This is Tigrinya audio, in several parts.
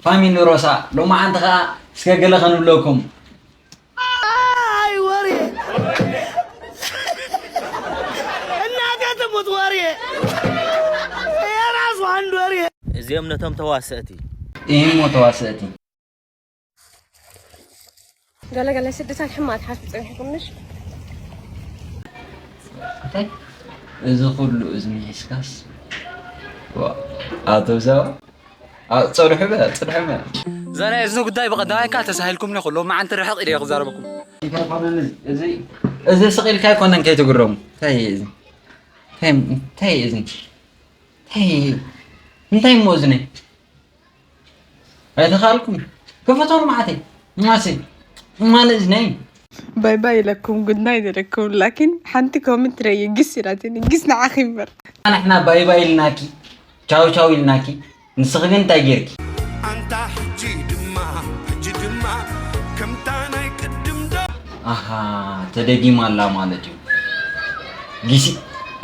ፋሚሊ ሮሳ ሎማዓንቲ ኸዓ እስከ ገለ ከንብለኩም። አይ ወሬ እናቴ ትሙት ወሬ የራሱ አንድ ወሬ። እዚኦም ነቶም ተዋሰእቲ ይህሞ ተዋሰእቲ ገለ ገለ ስድታት ሕማት ሓፍ ጸኒሕኩም ምሽ እንታይ እዚ ኩሉ እዝኒ ሒዝካስ ኣቶ ብዛባ ጸድሑ በ ጽድሑ በ እዛ ናይ እዝኒ ጉዳይ ብቐዳማይ እካ ተሳሂልኩም ኒ ኩሎ መዓንቲ ርሕቕ ኢለ ክዛረበኩም እንታይ ኮነን እዚ እዚ ስቕ ኢልካ ኣይኮነን ከይትግረሙ እንታይ እዩ እዚ እንታይ እንታይ እዩ እዚ እንታይ እንታይ እሞ እዝነይ ኣይተኻልኩም ክፈቶ ንመዓተይ ማሲ እማን እዝነይ ባይ ባይ ኢለኩም ጉድናይ ኢለኩም ላኪን ሓንቲ ኮመንት ረየ ግስ ኢላትኒ ግስ ንዓኺ እምበር ንሕና ባይ ባይ ኢልናኪ ቻው ቻው ኢልናኪ ንስኺ ግን እንታይ ጌርኪ ኣንታ ሕጂ ድማ ሕጂ ድማ ከምታ ናይ ቅድም ዶ ኣሃ ተደጊማ ኣላ ማለት እዩ ጊሲ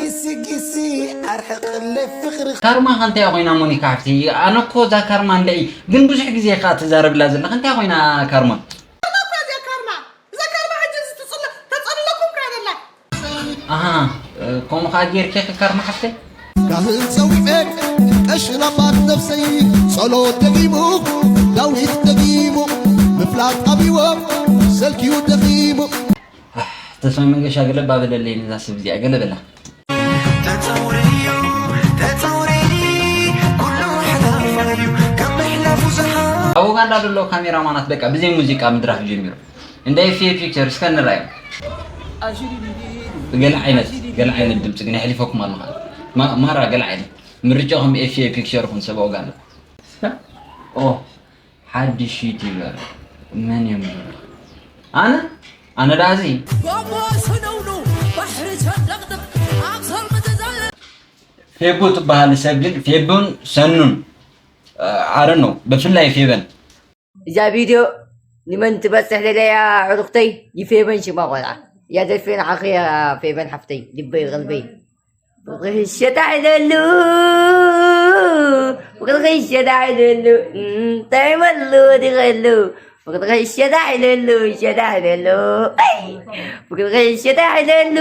ጊሲ ጊሲ ኣርሕቕለይ ፍቕሪ ካርማ ከ እንታይ ኮይና ሞኒካ ሓፍቲ ኣነ እኮ እዛ ካርማ እንድዒ ግን ብዙሕ ግዜ ከ ትዛረብላ ዘለኻ እንታይ ኮይና ካርማ እዛ ካርማ እዛ ካርማ ሕጂ እዚ ትጽል ተጸልለኩም ከ ዘላ ኣሃ ከምኡ ከ ጌርኪ ከ ካርማ ሓፍተይ ካህን ጸዊዐ ቀሽን ኣባት ነፍሰይ ጸሎት ደጊሙ ዳዊት ደጊሙ ምፍላጥ ኣብይዎ ሰልክዩ ደኺሙ ተስፋ መንገሻ ገለባ በለለይ ነዛ ሰብ እዚኣ ገለ በላ ተጸውረዮ ተጸውረይ ኩሉ ሓላፋዩ ካብ ምሕላፉ ዝሓ ኣብ ኡጋንዳ ዘሎ ካሜራ ማናት በቃ ብዘይ ሙዚቃ ምድራፍ ጀሚሩ እንደ ኤፍኤ ፒክቸር እስከ ንራዮም ገለ ዓይነት ገለ ዓይነት ድምፂ ግን የሕሊፈኩም ኣለኻ ማራ ገለ ዓይነት ምርጫኹም ኤፍኤ ፒክቸር ኹን ሰብ ኡጋንዳ ኦ ሓድሽ ዩቲበር መን እዮም ዝብሉ ኣነ ኣነ ዳዚ ባባ ሰነውኑ ባሕሪ ቻዳቅጥቅ ኣብ ሰልሚ ተዛለ ፌቡ ትበሃል ሰብ ግን ፌቡን ሰኑን ኣረ ነው ብፍላይ ፌበን እዛ ቪድዮ ንመን ትበፅሕ ደለያ ዕሩኽተይ ይፌበን ሽማ ቆልዓ እያ ደርፌ ንዓኺ እያ ፌበን ሓፍተይ ልበይ ቐልበይ ፍቅርኺ ሸታዕ ኢለሉ ፍቅርኺ ሸታዕ ኢለሉ እንታይ መሉ ድኸሉ ፍቅርኺ ሸታዕ ኢለሉ ሸታዕ ኢለሉ ፍቅርኺ ሸታዕ ኢለሉ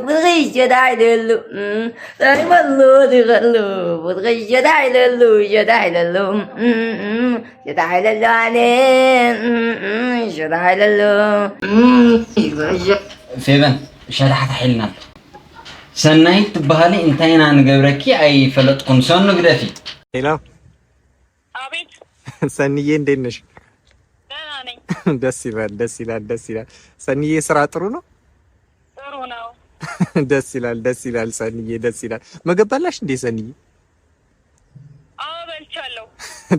ፍቅርኺ ሸታዕ ኢለሉ እንታይ መሉ ድኸሉ ፍቅርኺ ሸታዕ ኢለሉ ሸታዕ ኢለሉ ሸታዕ ኢለሉ ኣነ ሸታዕ ኢለሉ ፌበን ሸታሕታሕ ኢልና ሰናይት ትበሃሊ እንታይ ኢና ንገብረኪ ኣይፈለጥኩን ሰኑ ግደፊ ሄሎ አቤት ሰንዬ እንዴት ነሽ? ደህና ነኝ። ደስ ይላል ደስ ይላል ደስ ይላል። ሰንዬ ስራ ጥሩ ነው? ጥሩ ነው። ደስ ይላል ደስ ይላል ሰንዬ ደስ ይላል። ምግብ በላሽ እንዴ ሰንዬ? አዎ በልቻለሁ።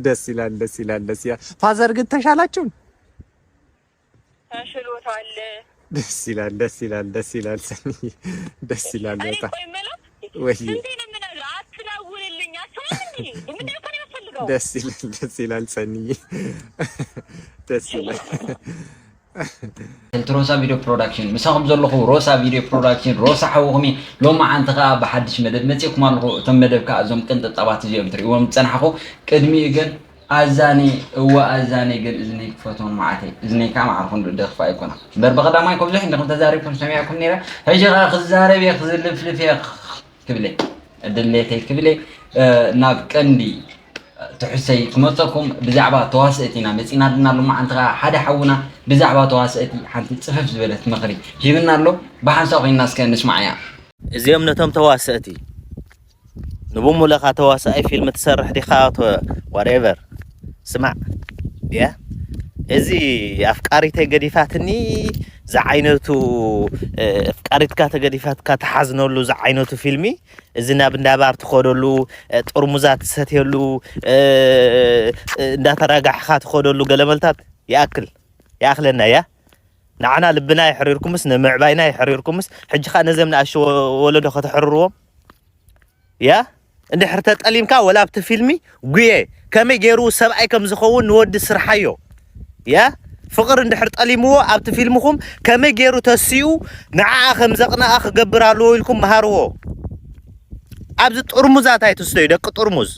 ደስ ይላል ደስ ይላል ደስ ይላል። ፋዘር ግን ተሻላችሁ? ተሽሎታል። ደስ ይላል ደስ ይላል ደስ ይላል ሰኒ ደስ ይላል እኔ በጣም ቆይ የምለው ወይ ስንቴ ነው የምነግርህ? አትደውልልኝ አትልም እንዴ? ምንድን ነው ከኔ የምትፈልገው? ደስ ይላል ደስ ይላል ሰኒ ደስ ይላል ሮሳ ቪድዮ ፕሮዳክሽን ምሳኹም ዘለኹ ሮሳ ቪድዮ ፕሮዳክሽን ሮሳ ሓውኹም ሎማ ዓንቲ ከዓ ብሓድሽ መደብ መፂእኩም ኣለኹ እቶም መደብ ከዓ እዞም ቅንጥብጣባት እዚኦም ትሪእዎም ዝፀናሕኹ ቅድሚኡ ግን ኣዛኒ እወ ኣዛኒ ግን እዝነይ ክፈትዎ መዓተይ እዝነይ ከዓ መዓርኹ ንደኽፋ ኣይኮና እምበር ብቐዳማይ ከብዙሕ እንዲኹም ተዛሪብኩም ሰሚዕኩም ነይረ ሕጂ ከዓ ክዛረብ እየ ክዝልፍልፍ እየ ክብለ ድሌተይ ክብለ ናብ ቀንዲ ትሕሰይ ክመፀኩም ብዛዕባ ተዋስእቲ ኢና መፂና ድና ሎማዓንቲ ከዓ ሓደ ሓውና ብዛዕባ ተዋስእቲ ሓንቲ ፅፍፍ ዝበለት ምኽሪ ሂብና ኣሎ ብሓንሳብ ኮይንና እስከ ንስማዓያ እዚኦም ነቶም ተዋሰእቲ ንብሙለኻ ተዋሳኣይ ፊልም ትሰርሕ ዲኻ whatever ስማዕ ያ እዚ ኣፍቃሪተይ ገዲፋትኒ ዝዓይነቱ ኣፍቃሪትካ ተገዲፋትካ ተሓዝነሉ ዝዓይነቱ ፊልሚ እዚ ናብ እንዳባር ትኸደሉ ጥርሙዛ ትሰትየሉ እንዳተራጋሕኻ ትኸደሉ ገለመልታት ይኣክል ይኣክለና እያ ንዓና ልብና የሕሪርኩምስ ንምዕባይና የሕሪርኩምስ ሕጂ ኸኣ ነዘም ንኣሽቱ ወለዶ ከተሕርርዎም እያ እንድሕር ተጠሊምካ ወላ ኣብቲ ፊልሚ ጉየ ከመይ ገይሩ ሰብኣይ ከም ዝኸውን ንወዲ ስርሓዮ እያ ፍቕር እንድሕር ጠሊምዎ ኣብቲ ፊልምኹም ከመይ ገይሩ ተሲኡ ንዓኣ ከም ዘቕንኣ ክገብር ኣለዎ ኢልኩም መሃርዎ ኣብዚ ጥርሙዛት ኣይትስተዩ ደቂ ጥርሙዝ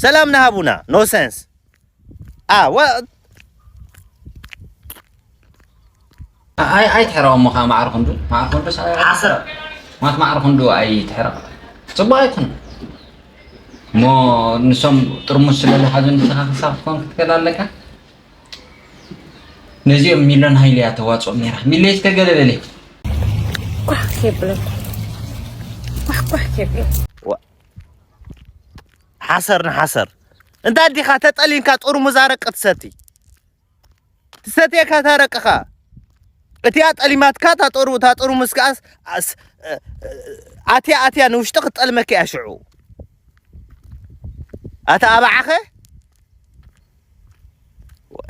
ሰላም ናሃቡና no sense። አ ወ ኣይ ኣይትሕረቕ እሞ ኸዓ ማዕረ ክንዱ ማዕረ ክንዱ ሰ- ሓሰር። ማት ማዕረ ክንዱ ኣይትሕረቕ። ጽቡቕ ኣይኮነን። እሞ ንሶም ጥርሙዝ ስለ ዝሓዙ ንስኻ ክሳብ ክትኮን ክትክእል ኣለካ። ነዚኦም ሚሎን ሃይለ እያ ተዋፅኦም ነይራ። ሚለይ እስከ ገለ በለይ። ኳሕ ከብሎ ኳሕ ኳሕ ከብሎ ሓሰር ንሓሰር። እንታይ ዲኻ ተጠሊንካ ጥርሙዝ ኣረቂ ትሰቲ? ትሰትየካ ታረቅኻ። እቲኣ ጠሊማትካ ታጠሩ ታጠሩ ምስካኣስ ኣትያ ኣትያ ንውሽጢ ክትጠልመካ እያ ሽዑ። ኣታ ኣባዓኸ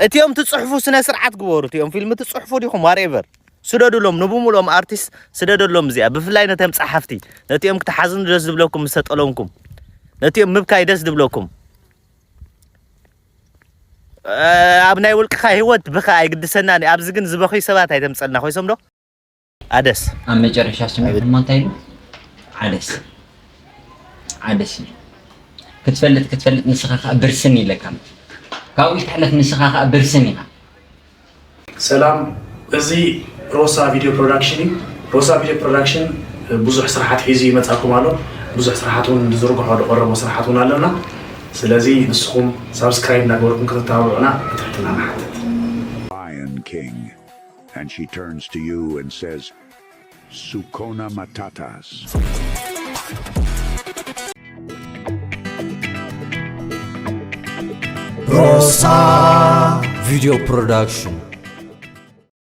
እቲኦም ትጽሕፉ ስነ ስርዓት ግበሩ። እቲኦም ፊልም ትጽሕፉ ዲኹም ዋሬቨር ስደዱሎም፣ ንብሙሉኦም ኣርቲስት ስደደሎም። እዚኣ ብፍላይ ነቶም ጸሓፍቲ ነቲኦም ክትሓዝኑ ደስ ዝብለኩም ምስ ተጠለምኩም ነቲኦም ምብካይ ደስ ዝብለኩም። ኣብ ናይ ውልቅኻ ህይወት ብኻ ኣይግድሰናን እዩ። ኣብዚ ግን ዝበኽዩ ሰባት ኣይተምፀልና ኮይሶም ዶ ኣደስ ኣብ መጨረሻ ስሚዕኩሞ እንታይ ኢሉ? ዓደስ ዓደስ ኢሉ። ክትፈልጥ ክትፈልጥ ንስኻ ከዓ ብርስን ኢለካ። ካብኡ ይትሕለፍ ንስኻ ከዓ ብርስን ኢኻ። ሰላም፣ እዚ ሮሳ ቪድዮ ፕሮዳክሽን እዩ። ሮሳ ቪድዮ ፕሮዳክሽን ብዙሕ ስራሓት ሒዙ ይመጻኩም ኣሎ። ብዙሕ ስራሓት እውን ዝዝርግሖ ዝቐረቦ ስራሓት እውን ኣለና። ስለዚ ንስኹም ሳብስክራይብ እናገበርኩም ከተተባብዑና ብትሕትና ንሓትት። Lion King. And she turns to you and says, Sukuna Matatas. Rosa Video Production.